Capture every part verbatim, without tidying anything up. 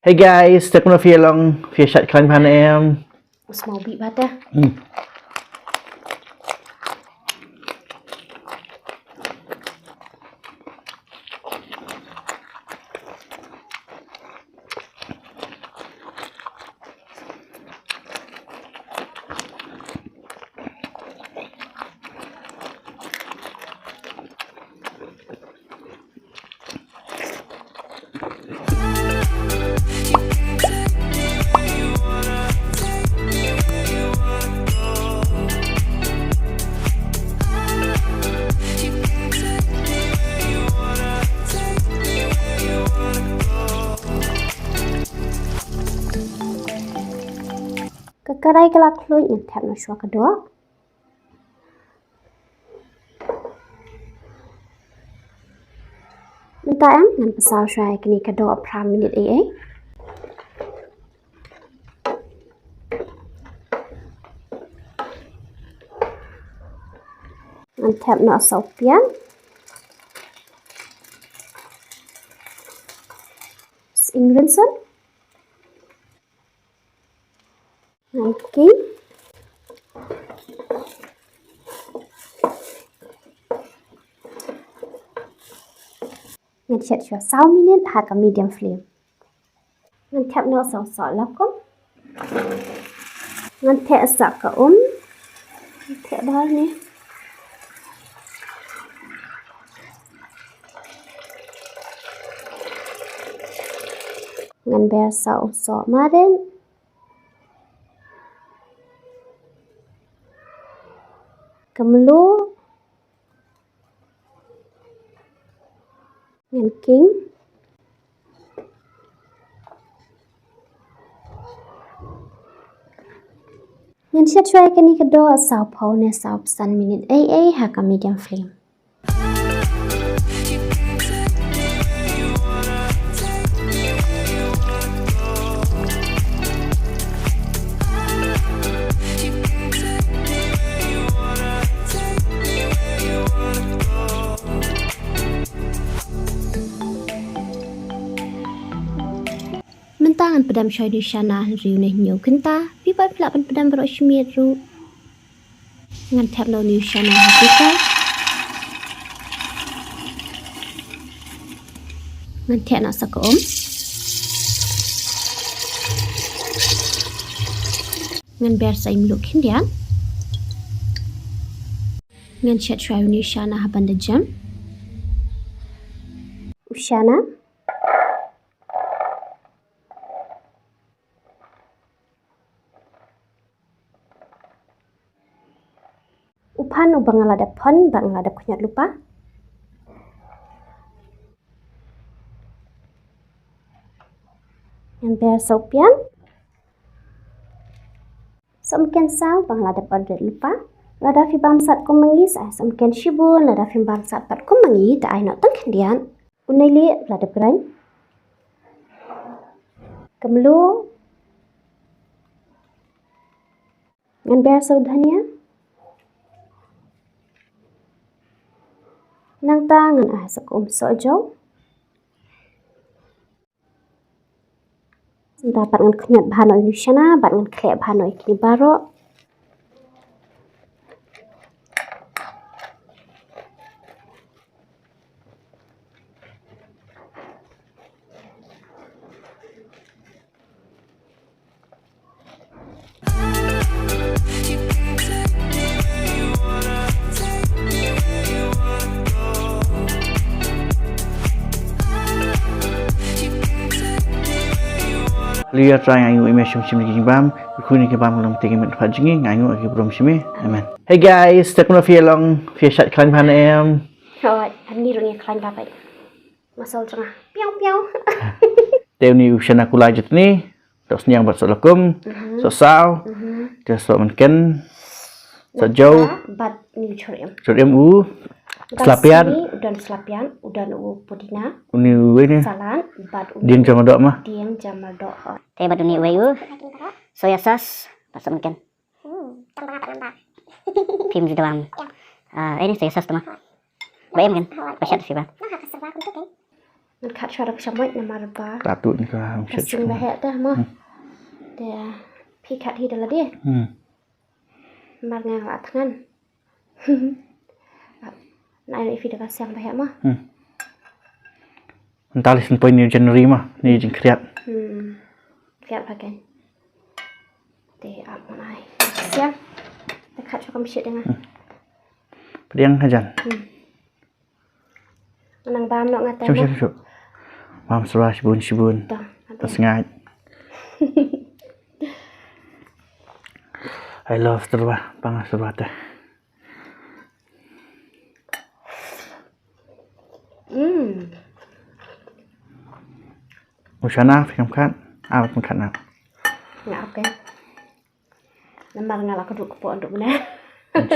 Hey guys, te kumno phi ïa long, phi ïa shait khlaiñ bha ne em? U smaw bih bha te. Hmm. Ka karai ka la khluit, ngan thep noh shuwa ka doh. Mynta em ngan pynsaw shuwa ïa kane ka doh phra minit ei ei. Ngan thep noh sa u pian. Sa ing rynsan. Ngan king. Ngan shet shuwa saw minit ha ka medium flame. Ngan thep noh sa u soh lakum. Ngan thep sa ka um. Ngan thep bha ne. Ngan ber sa u soh marit. Ka mluh. Ngan king. Ngan shet shuwa ïa kane ka doh saw phew ne saw san minit ei ei ha ka medium flame. Mynta ngan pdem shuwa ïa une u shana hynriew ne hynñiew kynta, phi pat phi lah ban pdem baroh shi miet ruh. Ngan thep noh une u shana ha cooker. Ngan thep noh sa ka um. Ngan ber sa i mluh khyndiat. Ngan shet shuwa ïa une u shana ha ban da jem. U shana. U phan uba nga la dep phan, ba nga la dep khñiot lypa. Ngan ber sa u pian. Sohmynken saw ba nga la dep order lypa. Lada phi bam sat kum ma ngi sa ai sohmynken shibun, lada phim bam sat pat kum ma ngi te ai noh tang khyndiat. U neilieh la dep greiñ. Ka mluh. Ngan ber sa u dhania. Nangta ngan ai sa ka um sohjew. Nangta pat ngan khñiot bha noh ïa une u shana, bad ngan khleh bha noh ïa kine baroh. Haleluya, Trai, nga ainguh ïa me shim shim ïa ki jingbam, kyrkhu ïa ki bam ka long te ki met pat jong ngi, nga ainguh ïa ki burom shim me. Amen. Hey guys, te kumno phi ïa long, phi ïa shait khlaiñ bha ne em? Hooid, hangne ruh ngi khlaiñ bha pat. Muscle jong nga. Piaw, piaw. Te une u shana kulai jong ngi. Sohsniang bad sohlakum. Mhm. Sohsaw. Mhm. Te sohmynken. Sohjew. Nangta bad une u churiem. Churiem u. Slapiat. U don slapiat, u don u pudina. Une uwei ne? Salad, bad une dieng jam mardor ma. Dieng jam mardor. Te bad une uwei u. Soya sauce, bad sohmynken. Hmm, tang ba, tang ba. Phim ju dawam. Ya. Ah, ini saya sas tu mah. Hooid. Ba em kan? Hooid. Ba shat sih ba. Nah, ka serba kuntuk kan. Ngan khat shuwa da ka shamoit namar ba. Ka tut ni ka hang ka shet sing shuwa. Ba heh te mo. Hmm. Te phi khat hi da lade. Hmm. Namar nga la thngan. Nai no i phi da ka siang ba heh mo. Hmm. Nta li shen poi ni January mo, ni jingkhriat. Hmm. Khriat ba ken. Te ap nai. Siang. Te khat shuwa kam shet deng. Hmm. Pdiang hajan. Hmm. Nang bam noh nga te. Shuh, shuh, shuh. Bam shuwa shibun, shibun. Dah. Pas ngai. I love shuwa, bang shuwa te. Hmm. Ushana, phi kam khat. Ah, phi kam khat na. Nga, okay. Namar nga la kduh kpoh duk mane.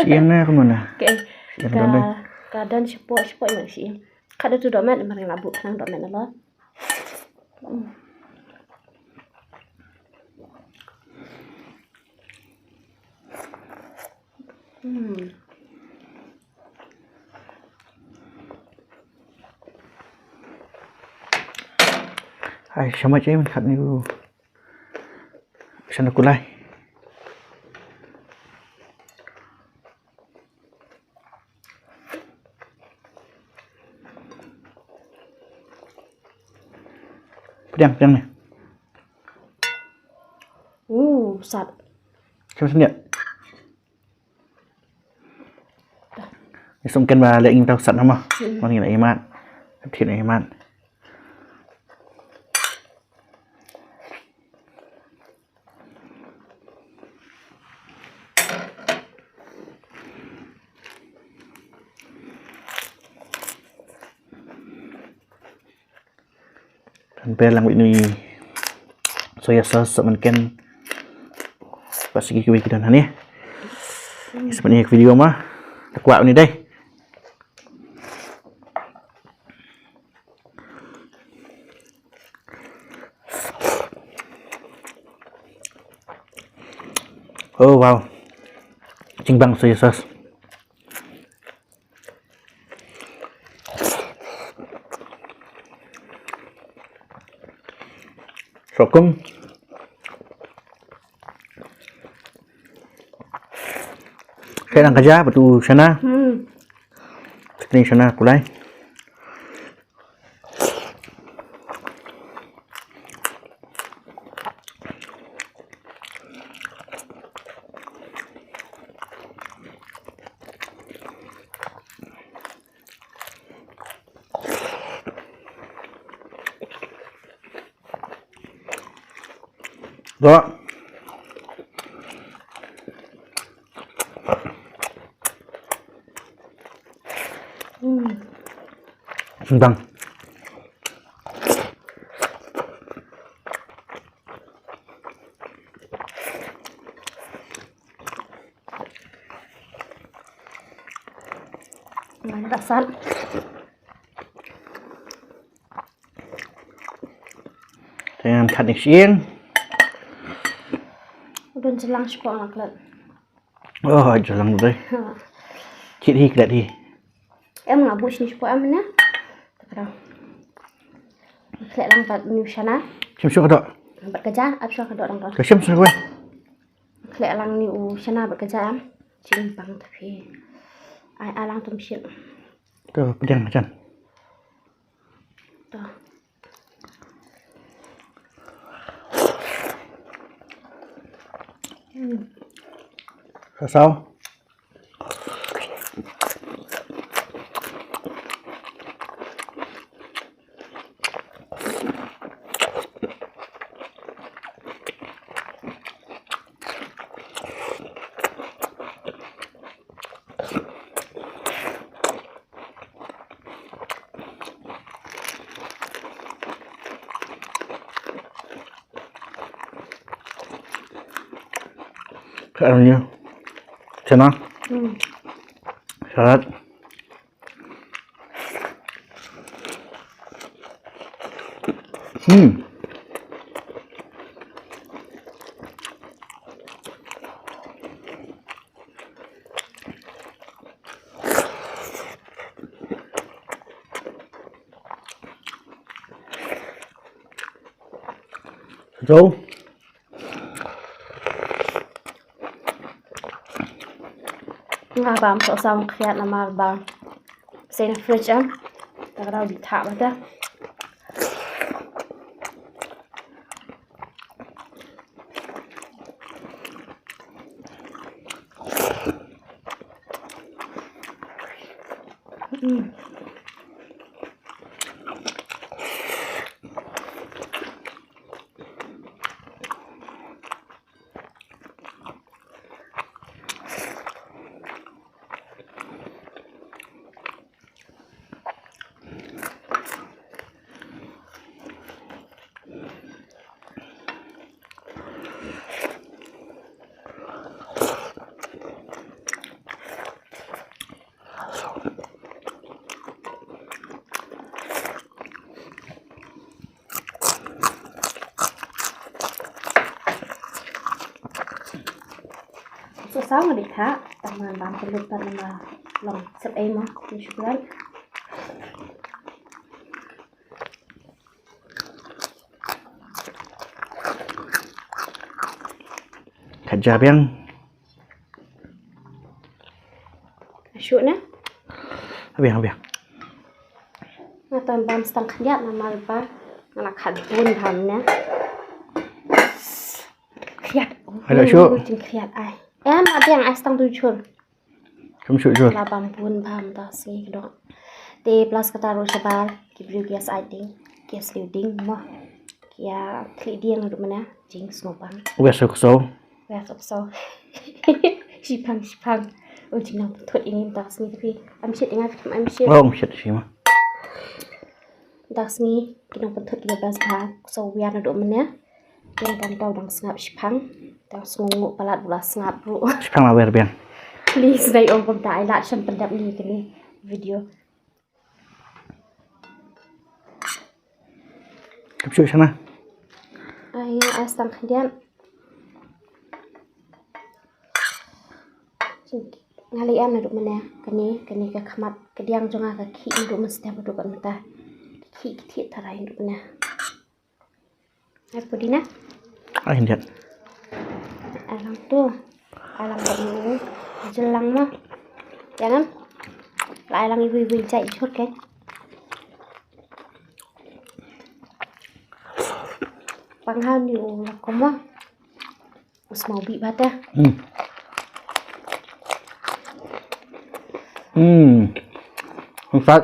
Syieng ne kumno ne? Ke. Syieng ka don dei. Ka don shapoh, shapoh ïa nga syieng. Ka da tu dohmet namar nga la buh khnang dohmet na lo. Hmm. Hmm. Ai, shamoit ei, man khat ni u. Shan kulai. Pdiang, pdiang ni. Uh, sat. Shan shan dia. Ni sum ken ba leh ngin tau sat nama. Hmm. Mana ngin imat. Phi na imat. Kan pher lang wei ni soya sauce sa man ken. Pas ki kiwi ki don hani. Sa man ni video ma. Ta kwah ni dei. Oh wow. Jingbang soya sauce. Sokum. Khleh lang ka ja bad u shana. Hmm. Kane shana kulai. Doh. Hmm. Sentang. Ngan rasan. Te ngan khat nik sien. Don jalang shapoh nga klet. Oh, jalang dei. Ha. Kit hi klet hi. Em nga buh shini shapoh em ne. Takra. Klet lang pat ni u shana. Shim shuh ka doh. Bad ka ja, ap shuh ka doh lang ka. Ka shim shuh ka wei. Khleh lang ni u shana bad ka ja am. Jingpang ta phi. Ai, ai lang tum shit. To pdiang jan. To. Hmm. Ka saw. Ka onion. Chana. Hmm. Salad. Hmm. So. Nga bam so sam khiat namar ba. Sien fridge am. Ta ka dau di thak ba ta. So sa nga di thak, tang man bam pelut pat nga long sep ei mo, ni shukuran. Ka ja biang. Shu na? Biang, biang. Nga tan bam stang khyndiat namar ba nga la khat bun bam na. Khyndiat. Ada shu. Jing khyndiat ai. Em, ada yang ai stang tu chul. Kam shu jur. La bam bun bam ta sngi ka dok. Te plus kata ruh shabar ki briew ki ïa said ding, ki ïa siew ding mo. Ki ïa thli ding ruh mena jing sngewbang. Wes ok so. Wes ok so. Shipang shipang. U jing nang pynthut ini ta sngi tapi. Am shit ingat am shit. Oh, am shit shi ma. Ta sngi ki nang pynthut ki bas ba so wia na dok mena. Kin kan tau dang sngap shipang. Tau sngunguh palat bula sngap ruh. Shipang la wer biang. Please dai ong kumta ai lad shan pyndap ni kini video. Kap shu shana. Ai nga ai stang khyndiat. Nga li am na duk mena kani kani ka khmat ka diang jong nga ka khi duk mesti duk kan mata. Khi khi tharai duk mena. Ai pudina. Ai khyndiat. Ai lang tu. Ai lang ba ni. Jelang ma. Jangan. Ai lang ibu ibu jai jur ke. Panghan ni u la koma. U smaw bih bata. Hmm. Hmm. Empat.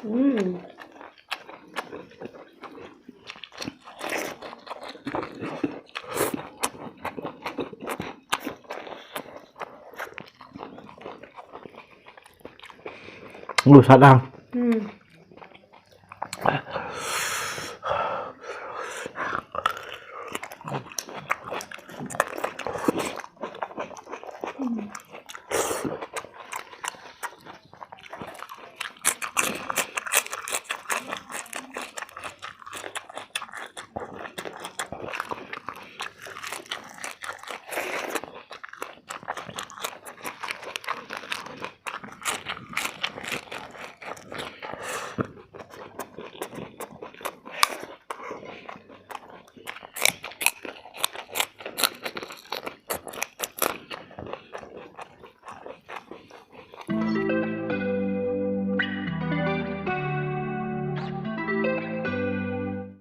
Hmm. Lu sadang. Hmm.